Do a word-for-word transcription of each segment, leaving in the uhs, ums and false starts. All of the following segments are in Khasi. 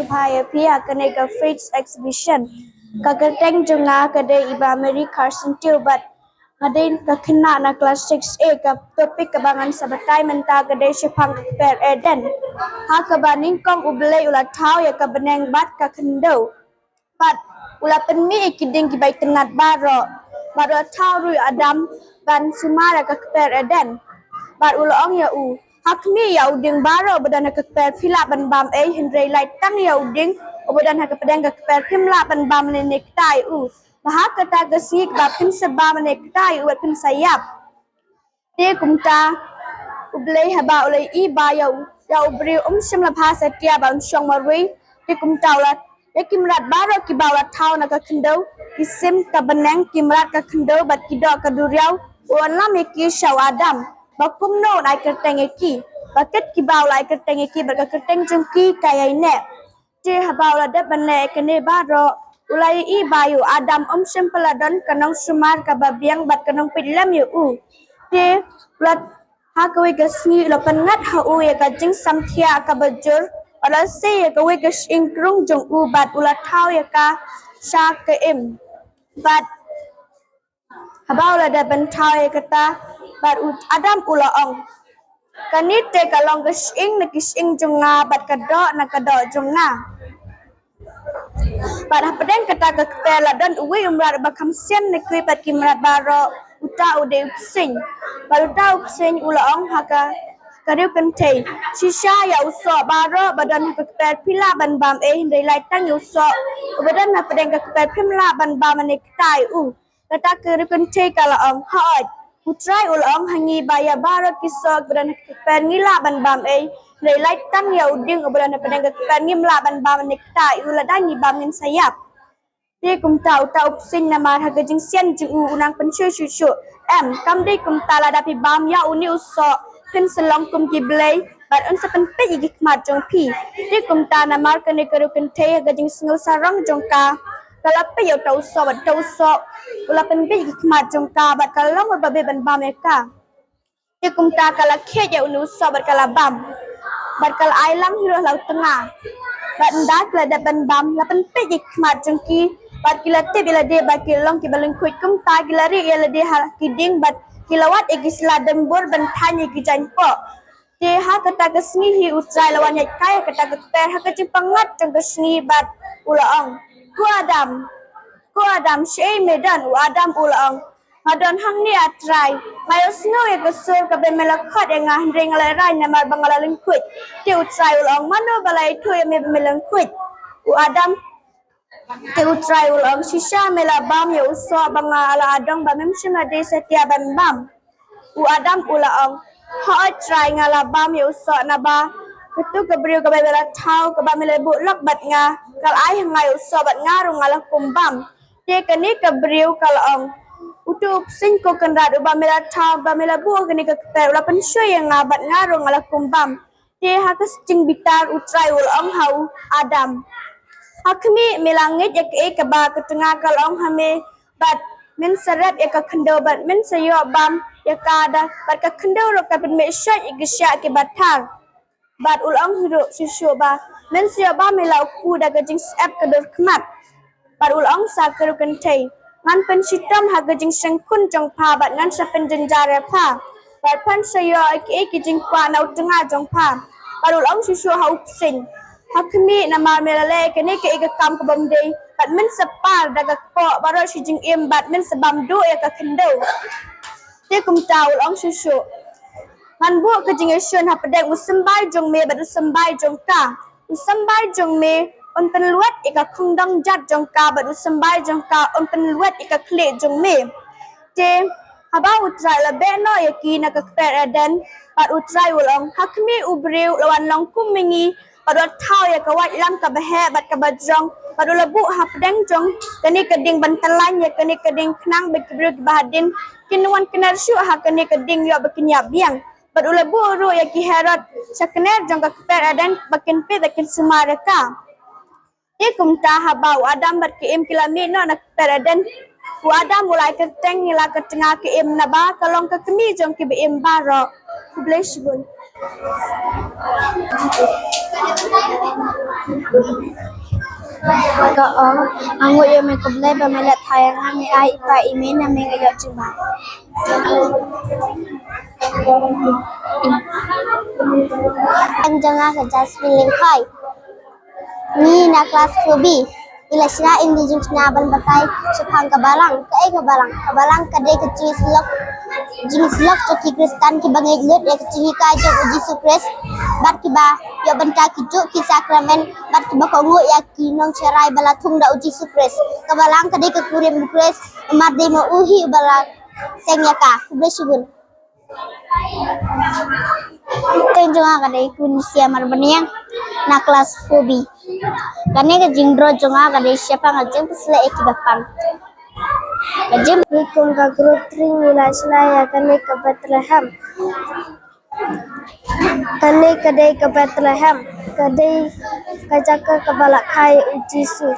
Hi, phi ha kane ka Faith Exhibition. Ka kyrteng jong nga ka dei i Bah Mary Carson Tiew bad nga dei ka khynnah na klas six A. Ka topic kaba ngan sa batai mynta ka dei shaphang ka kper Eden. Ha kaba nyngkong U Blei u la thaw ïa ka bneng bad ka khyndew. Bad u la pynmih ïa ki dieng kiba itynnad baroh. Bad u la thaw ruh ïa u Adam ban sumar ïa ka kper Eden. Bad u la ong ïa u, ha khmih ïa u dieng baroh ba don ha ka kper, phi lah ban bam ei, hynrei lait tang ïa u dieng uba don ha ka pdeng ka kper, phim lah ban bam ne ne kata ïa u. Ba ha kata ka sngi kaba phin sa bam ne kata ïa u bad phin sa ïap. Te kumta U Blei haba u la ïohi ba ïa u, ïa u briew um shym la bha satia ba un shong marwei. Te kumta u la, ïa ki mrad baroh kiba u la thaw na ka khyndew, ki sim, ka bneng, ki mrad, ka khyndew bad ki doh ka duriaw, u wanlam ïa ki sha u Adam ba kumno un ai kyrteng ïa ki. Ba kit kiba u la ai kyrteng ïa ki bad ka kyrteng jong ki ka ïaineh. Te haba u la dep ban leh ïa kane baroh, u la ïohi ba ïa u Adam um shym pat la don ka nongsumar kaba biang bad ka nongpeit lem ïa u. Te u la, ha kawei ka sngi u la pynngat ha u ïa ka jingsamthiah kaba jur, u la sei ïa kawei ka shyieng krung jong u bad u la thaw ïa ka sha ka im. Bad haba u la dep ban thaw ïa kata, bad u Adam u la ong, kane te ka long ka shyieng na ki shyieng jong nga bad ka doh na ka doh jong nga. Bad hapdeng kata ka kper la don uwei u mrad uba kham sian na kiwei pat ki mrad baroh, uta u dei u psiñ. Bad uta u psiñ u la ong ha ka, ka riew kynthei, shisha ïa u soh baroh ba don ha ka kper phi lah ban bam ei, hynrei lait tang ïa u soh uba don hapdeng ka kper phim lah ban bam ne kata ïa u. Kata ka riew kynthei ka la ong, hooid, U Trai u la ong ha ngi ba ïa baroh ki soh kiba don ha ka kper ngi lah ban bam ei, hynrei lait tang ïa u dieng uba don hapdeng ka kper ngim lah ban bam ne kata ïa u, lada ngi bam ngin sa ïap. Te kumta uta u psiñ namar ha ka jingsian jong u u nang pynshoh shuh shuh, em, kam dei kumta, lada phi bam ïa une u soh phin sa long kum ki blei bad un sa pynpeit ïa ki khmat jong phi. Te kumta namar kane ka riew kynthei ha ka jingsngew sarong jong ka, ka la peit ïa uta u soh bad uta u soh u la pynpeit ïa ki khmat jong ka bad ka la long ruh ba bit ban bam ïa ka. Te kumta ka la kheit ïa une u soh bad ka la bam. Bad ka la ai lang hi ruh la u tnga. Bad ynda ki la dep ban bam, la pynpeit ïa ki khmat jong ki bad ki la tip ïa lade ba ki long kiba lyngkhuid, kumta ki la rieh ïa lade ha ki dieng bad ki la wad ïa ki sla dymbur ban thaiñ ïa ki jaiñpoh. Te ha kata ka sngi hi U Trai la wan ïaid kai ha kata ka kper ha ka jingpyngngad jong ka sngi bad u la ong, ko Adam, ko Adam, shaei me don? U Adam u la ong, nga don hangne, A Trai. Nga ïohsngew ïa ka sur kaba me la khot ïa nga, hynrei nga la rai namar ba nga la lyngkhuid. Te U Trai u la ong, mano ba la ïathuh ïa me ba me lyngkhuid? U Adam, te U Trai u la ong, shisha me la bam ïa u soh ba nga la adong ba mem shym la dei satia ban bam? U Adam u la ong, hooid Trai, nga la bam ïa u soh, naba katu ka briew kaba me la thaw, kaba me la buh lok bad nga, ka la ai ha nga ïa u soh bad nga ruh nga la kum bam. Te kane ka briew ka la ong, utu u psiñ ko Kynrad uba me la thaw, ba me la buh kane ka kper, u la pynshoh ïa nga bad nga ruh nga la kum bam. Te ha ka jingbitar U Trai u la ong ha u Adam, ha khmih, me la ngeit ïa kaei kaba ka tnga ka la ong ha me, bad men sa rep ïa ka khyndew bad men sa ïoh bam ïa ka da, bad ka khyndew ruh kan pynmih shoit ïa ki shiah kiba thar. Bad u la ong hi ruh shuh shuh ba men sa ïoh bam ïa la u kpu da ka jingsyep ka dur khmat. Bad u la ong sa ka riew kynthei, ngan pynshitom ha ka jingshngaiñ khun jong pha bad ngan sa pynjynjar ïa pha, bad phan sa ïoh ïa kiei ki jingkwah na u tnga jong pha. Bad u la ong shuh shuh ha u psiñ, ha khmih, namar me la leh ïa kane kaei ka kam ka bym dei, bad men sa par da ka kpoh baroh shi jingim bad men sa bam duh ïa ka khyndew. Te kumta u la ong shuh shuh, ngan buh ka jingïashun hapdeng u symbai jong me bad u symbai jong ka. U symbai jong me un pynlwet ïa ka khongdong jat jong ka, bad u symbai jong ka un pynlwet ïa ka khlieh jong me. Te haba U Trai u la beh noh ïa ki na ka kper Eden, bad U Trai u la ong, ha khmih, u briew u la wan long kum ma ngi, bad u la thaw ïa ka waitlam kaba heh bad kaba jrong, bad u la buh hapdeng jong kane ka dieng ban tyllan ïa kane ka dieng, khnang ba ki briew kiba hadien kin wan kner shuh ha kane ka dieng ïoh ba kin ïap biang. Bad u la buh ruh ïa ki herot sha kner jong ka kper Eden ba kin peit bad kin sumar ïa ka. Te kumta haba u Adam bad ka Im ki la mih noh na ka kper Eden, u Adam u la ai kyrteng ïa la ka tnga ka Im, naba ka long ka kmie jong kiba im baroh. Khublei shibun. Ka ong, nga nguh ïa me khublei ba me la thaw ïa nga, me ai i pa i mei na me nga ïoh jingbam. Em jong nga ka Jasmine Lyngkhoi. Ngi na klas four B. Ngi la shna, ngi jingshna ban batai shaphang ka balang. Kaei ka balang? Ka balang ka dei ka jingïasyllok, jingïasyllok jong ki Khristan kiba ngeit lut ïa ka jinghikai jong U Jisu Khrist bad kiba ïoh bynta ki juk ki sakramen bad kiba kohnguh ïa ki nongsharai ba la thung da U Jisu Khrist. Ka balang ka dei ka kurim U Khrist, namar dei ma u hi uba la seng ïa ka. Khublei shibun. Kyrteng jong nga ka dei Quincy Amar Baniang, na klas four B. Kane ka jingdro jong nga ka dei shaphang ka jingpynshlur ïa kiba pang. Ka jing- Ngi kum ka group three ngi la shna ïa kane ka Bethlehem. Kane ka dei ka Bethlehem, ka dei ka jaka kaba la kha ïa U Jisu.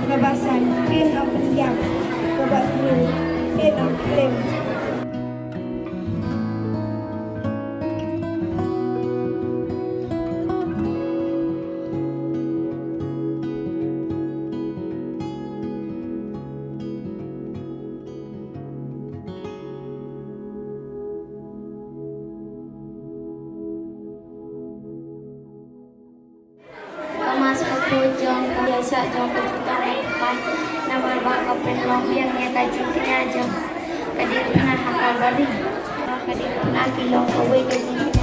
Kaba san, kin ym pyndiang. Kaba hynriew, kin ym klim. Ka Mass ka pud jong ka ïaishah jong ka jutang ka tymmen, namar ba ka pynlong biang ïa ka jingkñia jong ka diengphna ha Kalbari. Ka diengphna ki long kawei ka jingkñia.